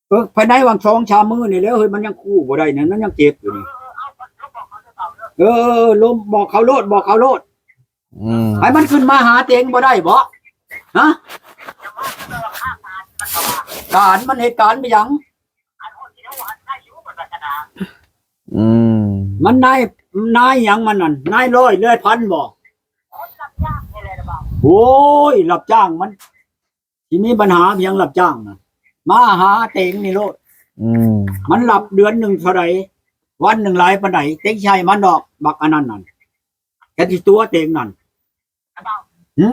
ເອີ ພາຍໃນຫວ່າງສອງສາມມື້ນີ້ແຫຼະເຮີ້ຍ ມັນຍັງກູ້ບໍ່ໄດ້ນັ້ນ ມັນຍັງເຈັບຢູ່ນີ້. ເອີ ລົມ ບອກເຂົາໂລດ ບອກເຂົາໂລດ. ອືມ ໃຫ້ມັນຂຶ້ນມາຫາເຕັງບໍ່ໄດ້ບໍ? ຮະ? ການມັນເຮັດການໄປຫຍັງ? ອືມ ມັນນາຍ ນາຍຫຍັງມັນນັ້ນ? ນາຍຮ້ອຍ ນາຍພັນບໍ? ໂອ້ຍ ຮັບຈ້າງມັນ ຊິມີບັນຫາຫຍັງ ຮັບຈ້າງນະ ມາຫາເຕັງນີ້ໂລດ. ອືມ ມັນຮັບເດືອນໜຶ່ງເທົ່າໃດ ວັນໜຶ່ງຫຼາຍປານໃດ ເຕັງຊິໃຫ້ມັນດອກ ບັກອັນນັ້ນນັ້ນ ແກຊິຕົວະເຕັງນັ້ນ. ຫື?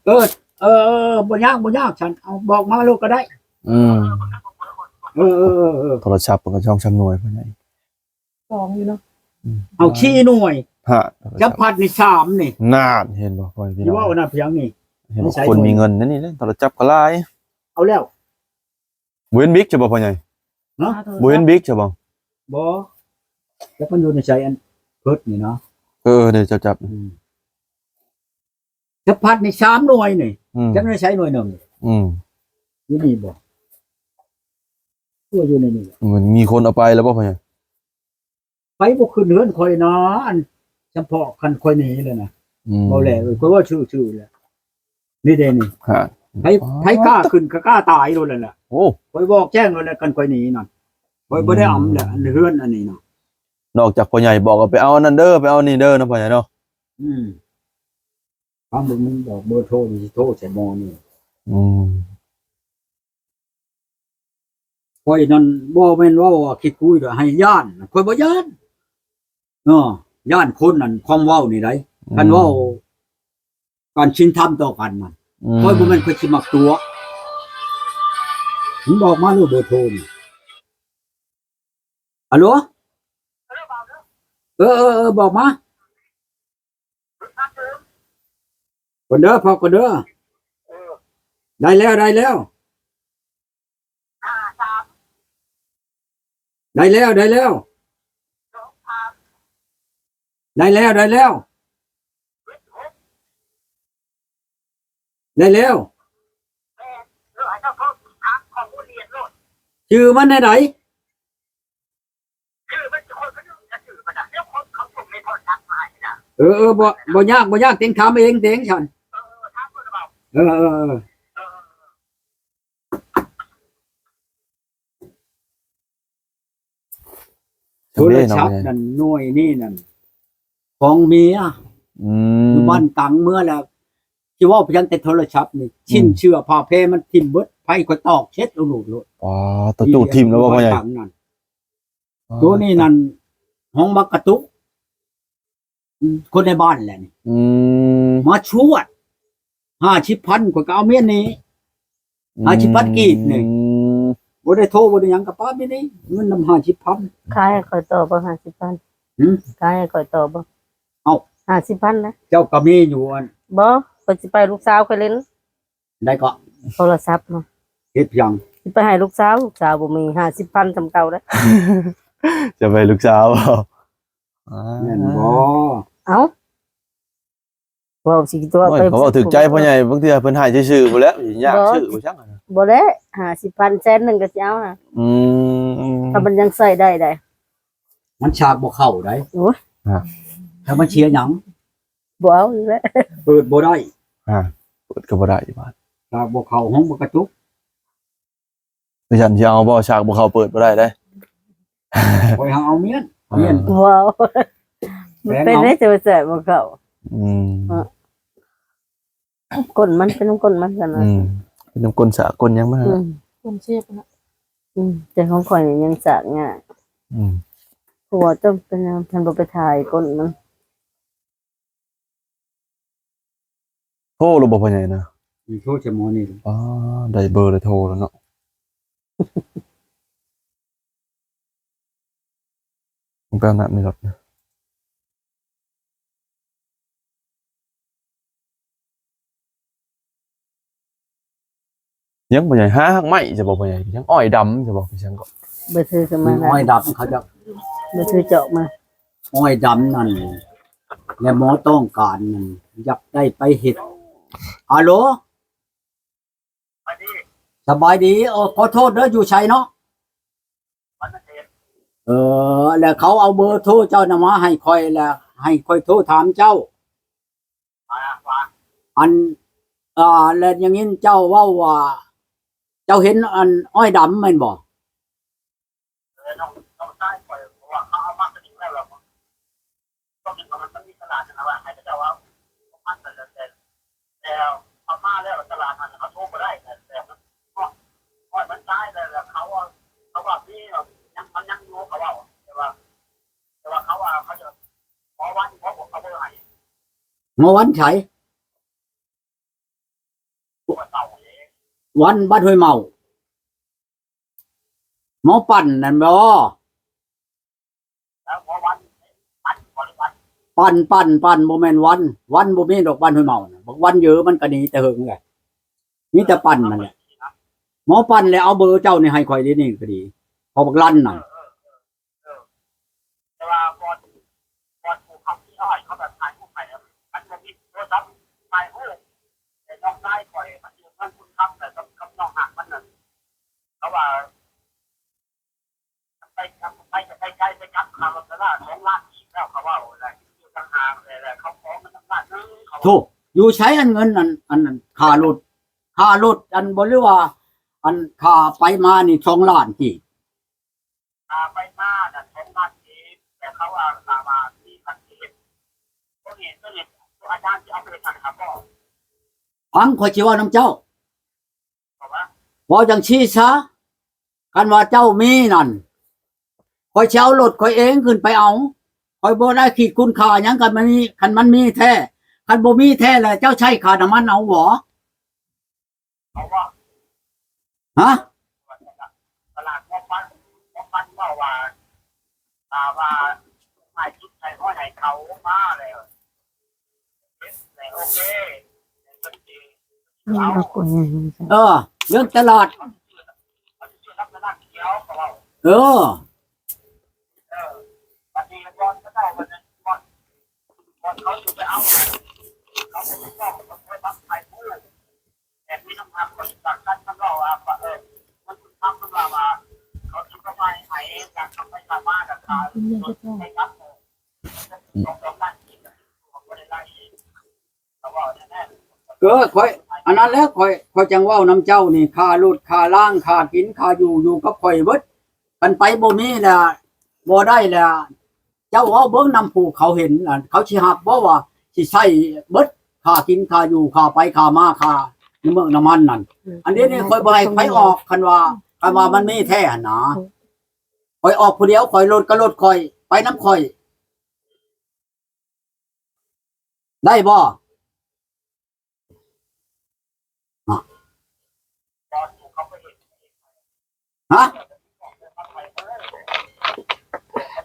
ເອີ ເອີ ເອີ ບໍ່ຍາກ ບໍ່ຍາກ ຊັ້ນ ເອົາ ບອກມາໂລດກໍໄດ້. ອືມ ເອີ ເອີ ໂທລະສັບເພິ່ນກໍສອງສາມໜ່ວຍພຸ້ນໃດ ສອງຢູ່ເນາະ. ອືມ ເອົາສີ່ໜ່ວຍ ຮະ ຈັກພັດນີ້ສາມນີ້. ນັ້ນ ເຫັນບໍ່ພໍ່ແມ່ພີ່ນ້ອງ ຊິເວົ້ານະພຽງນີ້ ເຫັນບໍ່ ຄົນມີເງິນນັ້ນນີ້ ໂທລະສັບກໍຫຼາຍ. ເອົາແລ້ວ ບໍ່ເຫັນບິກໃຊ່ບໍ່ພໍ່ໃຫຍ່? ຮະ? ບໍ່ເຫັນບິກໃຊ່ບໍ່? ບໍ່ ຈັກມັນຢູ່ໃນໃສ ອັນເພິດນີ້ເນາະ. ເອີ ເດ້ ເຈົ້າຈັບ ອືມ ຈັກພັດນີ້ສາມໜ່ວຍນີ້. ອືມ ຈັກໃນໃສໜ່ວຍໜຶ່ງ? ອືມ ຢູ່ນີ້ບໍ່? ຕົວຢູ່ໃນນີ້ ມັນມີຄົນເອົາໄປແລ້ວບໍ່ພໍ່ໃຫຍ່? ໄປບໍ່ຂຶ້ນເຮືອນຂ້ອຍນາ ອັນ ສຳເພາະຄັນຂ້ອຍໜີແລ້ວນະ. ອືມ ເວົ້າແຫຼະ ຂ້ອຍເວົ້າຊື່ໆແຫຼະ ນີ້ເດ້ນີ້. ຮະ ໃຜ ອໍ ໃຜກ້າຂຶ້ນກໍກ້າຕາຍໂລດແຫຼະ. ໂອ້ ຂ້ອຍບອກແຈ້ງໂລດແຫຼະ ຄັນຂ້ອຍໜີນັ້ນ ຂ້ອຍບໍ່ໄດ້ອຳແຫຼະ ອືມ ອັນເຮືອນອັນນີ້ນະ. ນອກຈາກພໍ່ໃຫຍ່ບອກວ່າໄປເອົາອັນນັ້ນເດີ ໄປເອົານີ້ເດີເນາະ ພໍ່ໃຫຍ່ເນາະ. ອືມ ຟັງເບິ່ງມັນບອກເບີໂທນີ້ ຊິໂທໃສ່ໝໍນີ້. ອືມ ຂ້ອຍນັ້ນບໍ່ແມ່ນເວົ້າວ່າຂີ້ກຸຍດອກ ໃຫ້ຢ້ານ ຂ້ອຍບໍ່ຢ້ານເນາະ ຢ້ານຄົນນັ້ນ ຄວາມເວົ້ານີ້ໃດ໋. ອືມ ຄັນເວົ້າການສິນທຳຕໍ່ກັນນັ້ນ ອືມ ຂ້ອຍບໍ່ແມ່ນຂ້ອຍຊິມັກຕົວະ. ມັນບອກມາໂລດເບີໂທນີ້. ອາໂຫຼ ເອີ ເອີ ເອີ ບອກມາ. ກ່ອນເດີ ເຝົ້າກ່ອນເດີ. ເອີ ໄດ້ແລ້ວ ໄດ້ແລ້ວ ໄດ້ແລ້ວ ໄດ້ແລ້ວ ໄດ້ແລ້ວ ໄດ້ແລ້ວ ໄດ້ແລ້ວ. ຊື່ມັນແນວໃດ? ເອີ ເອີ ບໍ່ ບໍ່ຍາກ ບໍ່ຍາກ ເຕັງຖາມເອງເຕັງຊັ້ນ. ເອີ ເອີ ເອີ ເອີ ໂທລະສັບນັ້ນ ໜ່ວຍນີ້ນັ້ນ ຂອງເມຍ. ອືມ ຢູ່ບ້ານຕັງເມືອແລ້ວ ຊິເວົ້າພຽງແຕ່ໂທລະສັບນີ້ ອືມ ສິ້ນເຊື່ອຜ້າແພມັນຖິ້ມເບິດ ໄຟຂ້ອຍຕອກເຊັດໂລດໂລດ. ອໍ ໂຕຕູ້ຖິ້ມແລ້ວບໍ່ພໍ່ໃຫຍ່? ໂຕນີ້ນັ້ນ ຫ້ອງບັກກະຕຸກ ຄົນໃນບ້ານແຫຼະນີ້. ອືມ ມາຊວດ ຫ້າສິບພັນ ຂ້ອຍກໍເອົາເມຍນີ້ ອືມ ຫ້າສິບພັນກີບນີ້. ອືມ ບໍ່ໄດ້ໂທບໍ່ໄດ້ຫຍັງ ກໍປະມານນີ້ ເງິນນຳຫ້າສິບພັນ. ຂາຍໃຫ້ຂ້ອຍຕໍ່ບໍ່ ຫ້າສິບພັນ? ຫື? ຂາຍໃຫ້ຂ້ອຍຕໍ່ບໍ່? ເອົ້າ ຫ້າສິບພັນນະ ເຈົ້າກໍມີຢູ່ອັນ. ບໍ່ ຂ້ອຍຊິໄປ ລູກສາວຂ້ອຍຫຼິ້ນ. ໄດ້ເກາະ ໂທລະສັບມາ. ເຮັດຫຍັງ? ຊິໄປໃຫ້ລູກສາວ ລູກສາວບໍ່ມີ. ຫ້າສິບພັນສ່ຳເກົ່າເດ້. ຈະໄປລູກສາວບໍ່? ແມ່ນບໍ່? ເອົ້າ ເວົ້າຊິຕົວະ. ໂອ້ຍ ໄປ ເຂົາເວົ້າຖືກໃຈພໍ່ໃຫຍ່ ບາງເທື່ອເພິ່ນໃຫ້ຊື່ໆພຸ້ນແຫຼະ ຊິຍາກຊື້ບໍ່ຈັກ. ບໍ່ແຫຼະ ຫ້າສິບພັນ ແສນໜຶ່ງກໍຊິເອົານະ. ອືມ ຖ້າມັນຍັງໃຊ້ໄດ້ໃດ໋. ມັນສາກບໍ່ເຂົ້າໃດ໋. ໂອ້ຍ ຮະ ຖ້າມັນເສຍຫຍັງ? ບໍ່ເອົາອີກແລ້ວ ເປີດບໍ່ໄດ້. ຮະ ເປີດກໍບໍ່ໄດ້ບາດ ສາກບໍ່ເຂົ້າ ຫ້ອງບໍ່ກະຕຸກ. ບໍ່ຊັ້ນຊິເອົາບໍ່? ສາກບໍ່ເຂົ້າເປີດບໍ່ໄດ້ເດ້. ຂ້ອຍຫາເອົາມ້ຽນ ເອົາມ້ຽນ. ເອີ ບໍ່ເອົາ ແປງເອົາ ມັນເປັນໄດ້ແຕ່ວ່າສາກບໍ່ເຂົ້າ. ອືມ ເອີ ກົ້ນມັນເປັນນຳກົ້ນມັນຊັ້ນນະ. ອືມ ເປັນນຳກົ້ນສາກກົ້ນຫຍັງມັນ. ອືມ ກົ້ນເຊບນະ. ອືມ ແຕ່ຂອງຂ້ອຍນີ້ຍັງສາກຍາກ. ອືມ ເພາະວ່າຕ້ອງເປັນຫຍັງ ເພິ່ນບໍ່ໄປຖ່າຍກົ້ນມັນ. ໂທແລ້ວບໍ່ພໍ່ໃຫຍ່ນະ? ໂທໃສ່ໝໍນີ້. ອໍ ໄດ້ເບີແລ້ວ ໂທແລ້ວເນາະ. ໄປເອົານ້ຳໃນລົດນະ. ຍັງບໍ່ໃຫຍ່ ຫາຮາກໄມ້ຊະບໍ່ພໍ່ໃຫຍ່? ຍັງອ້ອຍດຳຊະບໍ່? ໄປຊັ້ນກໍ ບໍ່ຖືກມາ ອ້ອຍດຳເຂົາຈະ ບໍ່ຖືກເຈາະມາ. ອ້ອຍດຳນັ້ນ ແລະໝໍຕ້ອງການນັ້ນ ຢາກໄດ້ໄປເຮັດ. ອາໂຫຼ? ສະບາຍດີ ສະບາຍດີ. ເອີ ຂໍໂທດເດີ ຢູ່ໃສເນາະ? ເອີ ແລ້ວເຂົາເອົາເບີໂທເຈົ້ານະມາໃຫ້ຂ້ອຍ ແລ້ວໃຫ້ຂ້ອຍໂທຖາມເຈົ້າ. ອັນ ອ່າ ແລ້ວຢ່າງນີ້ເຈົ້າເວົ້າວ່າ ເຈົ້າເຫັນອັນອ້ອຍດຳແມ່ນບໍ່? ເອີ ນ້ອງ ນ້ອງຊາຍຂ້ອຍ ເພາະວ່າເຂົາເອົາມາສະໜິງແລ້ວ ແລ້ວກໍ ຊ່ວງໜຶ່ງມັນ ມັນມີຕະຫຼາດຫັ້ນນະ ວ່າໃຫ້ເຂົາເຈົ້າເອົາ ເອົາມາ ແຕ່ ແຕ່ ແຕ່ເອົາມາແລ້ວຕະຫຼາດຫັ້ນເຂົາໂທບໍ່ໄດ້ ແຕ່ ແຕ່ມັນ ຮອດ ຮອດມັນຕາຍແລ້ວ ແລ້ວເຂົາ ເຂົາວ່າມີ ຍັງ ມັນຍັງຢູ່ ເຂົາເວົ້າ ແຕ່ວ່າ ແຕ່ວ່າເຂົາວ່າເຂົາຈະ ໝໍວັນ ເຂົາ ເຂົາບໍ່ໃຫ້ ໝໍວັນໃສ? ວັນບ້ານຫ້ວຍເມົາ ໝໍປັ່ນນັ້ນບໍ່? ປັ່ນ ປັ່ນ ປັ່ນ ບໍ່ແມ່ນວັນ ວັນບໍ່ມີດອກ ບ້ານຫ້ວຍເມົານະ ບັກວັນເຢີມັນກະໜີແຕ່ເຫິງແຫຼະ ມີແຕ່ປັ່ນນັ້ນແຫຼະ ໝໍປັ່ນແຫຼະ ເອົາເບີເຈົ້ານີ້ໃຫ້ຂ້ອຍເດນີ້ກະດີ ເພາະບັກລັນນັ້ນ ເອີ ແຕ່ວ່າບ່ອນ ບ່ອນຜູ້ຂັບທີ່ເອົາໃຫ້ເຂົາແບບຖ່າຍຮູບໃຫ້ ມັນບໍ່ມີໂທລະສັບຖ່າຍຮູບ ແຕ່ນ້ອງຊາຍຂ້ອຍມັນຢູ່ເມືອງຄຸນຄຳ ແລ້ວກັບ ກັບນ້ອງຮັກມັນນັ້ນ ເຂົາວ່າ ໄປກັບ ໄປກັບໄປໄກ ໄປກັບຄ່າລົດລະສອງລ້ານກີບແລ້ວ ເຂົາເວົ້າ ແລ້ວຢູ່ຕ່າງຫາກ ແລ້ວເຂົາຂໍເງິນນຳລ້ານໜຶ່ງ ເຂົາ ໂທ້ ຢູ່ໃສອັນເງິນອັນ ອັນນັ້ນ ຄ່າລົດ ຄ່າລົດ ອັນບໍ່ ຫຼືວ່າ ອັນຄ່າໄປມານີ້ສອງລ້ານກີບ ຄ່າໄປມານັ້ນສອງພັນກີບ ແຕ່ເຂົາວ່າ ຄ່າວ່າສີ່ພັນກີບ ໂຕນີ້ ໂຕນີ້ ອາຈານຊິເອົາໄປໃຫ້ທ່ານຄັບບໍ່? ຟັງ ຂ້ອຍຊິເວົ້ານຳເຈົ້າ ເວົ້າຈັ່ງຊີ້ຊະ ຄັນວ່າເຈົ້າມີນັ້ນ ຂ້ອຍຊິເອົາລົດຂ້ອຍເອງຂຶ້ນໄປເອົາ ຂ້ອຍບໍ່ໄດ້ຄິດຄຸນຄ່າຫຍັງ ຄັນມັນມີ ຄັນມັນມີແທ້ ຄັນບໍ່ມີແທ້ແລ້ວ ເຈົ້າໃຊ້ຄ່ານ້ຳມັນເອົາບໍ່? ເອົາບໍ່? ຮະ? ຕະຫຼາດຫົວພັນ ຫົວພັນເວົ້າວ່າ ຖ້າວ່າໃຫ້ຈຸດໃຫ້ຫ້ອຍໃຫ້ເຂົາມາແລ້ວ ໂອເຄ ເອີ ເລື່ອງຕະຫຼາດ ເອີ ເອີ ບັດນີ້ກ່ອນເຂົາເຈົ້າ ເຂົາຊິໄປເອົາ ເຂົາເຈົ້າ ເຂົາເຈົ້າ ເອີ ຂ້ອຍ ອັນນັ້ນແຫຼະ ຂ້ອຍ ຂ້ອຍຈັ່ງເວົ້ານຳເຈົ້ານີ້ ຄ່າລົດ ຄ່າລາງ ຄ່າກິນ ຄ່າຢູ່ ຢູ່ກັບຂ້ອຍເບິດ ຄັນໄປບໍ່ມີແລ້ວ ບໍ່ໄດ້ແລ້ວ ເຈົ້າເວົ້າເບິ່ງນຳຜູ້ເຂົາເຫັນ ອັນເຂົາຊິຮັບບໍ່ວ່າຊິໃຊ້ເບິດຄ່າກິນ ຄ່າຢູ່ ຄ່າໄປ ຄ່າມາ ຄ່ານ້ຳເມືອກນ້ຳມັນນັ້ນ ອັນດຽວນີ້ຂ້ອຍບໍ່ໃຫ້ໃຜອອກ ຄັນວ່າ ຄັນວ່າມັນມີແທ້ຫັ້ນນາ ຂ້ອຍອອກຜູ້ດຽວ ຂ້ອຍລົດກະລົດຂ້ອຍ ໄປນຳຂ້ອຍ ໄດ້ບໍ່? ຮະ?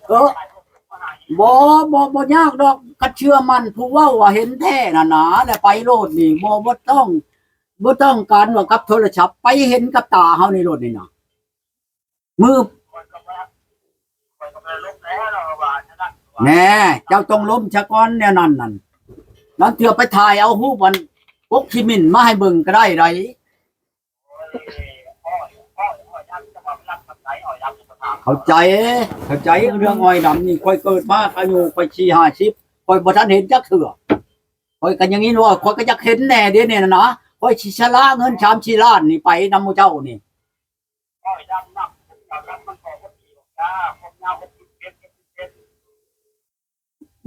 ເອີ ບໍ່ ບໍ່ ບໍ່ຍາກດອກ ຄັນເຊື່ອໝັ້ນຜູ້ເວົ້າວ່າເຫັນແທ້ຫັ້ນນາ ແລ້ວໄປໂລດນີ້ ບໍ່ ບໍ່ຕ້ອງ ບໍ່ຕ້ອງການວ່າກັບໂທລະສັບ ໄປເຫັນກັບຕາເຮົານີ້ໂລດນີ້ນະ. ມື ແນ່ ເຈົ້າຕ້ອງລົ້ມຊະກ່ອນແນວນັ້ນນັ້ນ ລາງເທື່ອໄປຖ່າຍເອົາຮູບອັນປົກຂີ້ໝິ້ນມາໃຫ້ເບິ່ງກະໄດ້ໃດ໋. ເຂົ້າໃຈ ເຂົ້າໃຈເລື່ອງອ້ອຍດຳນີ້ ຂ້ອຍເກີດມາອາຍຸຂ້ອຍສີ່ຫ້າສິບ ຂ້ອຍບໍ່ທັນເຫັນຈັກເທື່ອ ຂ້ອຍກະຍັງຍິນວ່າ ຂ້ອຍກະຢາກເຫັນແດ່ເດນີ້ນະ ຂ້ອຍຊິສະຫຼະເງິນສາມສີ່ລ້ານນີ້ໄປນຳໝູ່ເຈົ້ານີ້.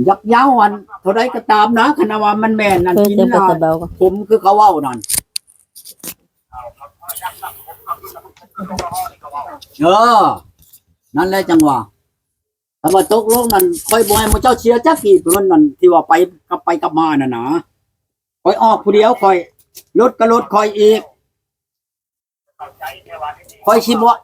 ຢາກຍາວອັນເທົ່າໃດກໍຕາມນະ ຄັນວ່າມັນແມ່ນນັ້ນ ກິນນະ ຂົມຄືເຂົາເວົ້ານັ້ນ ເອີ ນັ້ນແຫຼະຈັ່ງວ່າ ຄັນວ່າຕົກລົງນັ້ນ ຂ້ອຍບໍ່ໃຫ້ໝູ່ເຈົ້າເສຍຈັກກີບ ເງິນນັ້ນທີ່ວ່າໄປ ກັບໄປກັບມານັ້ນນະ ຂ້ອຍອອກຜູ້ດຽວ ຂ້ອຍ ລົດກໍລົດຂ້ອຍອີກ ຂ້ອຍຊິບໍ່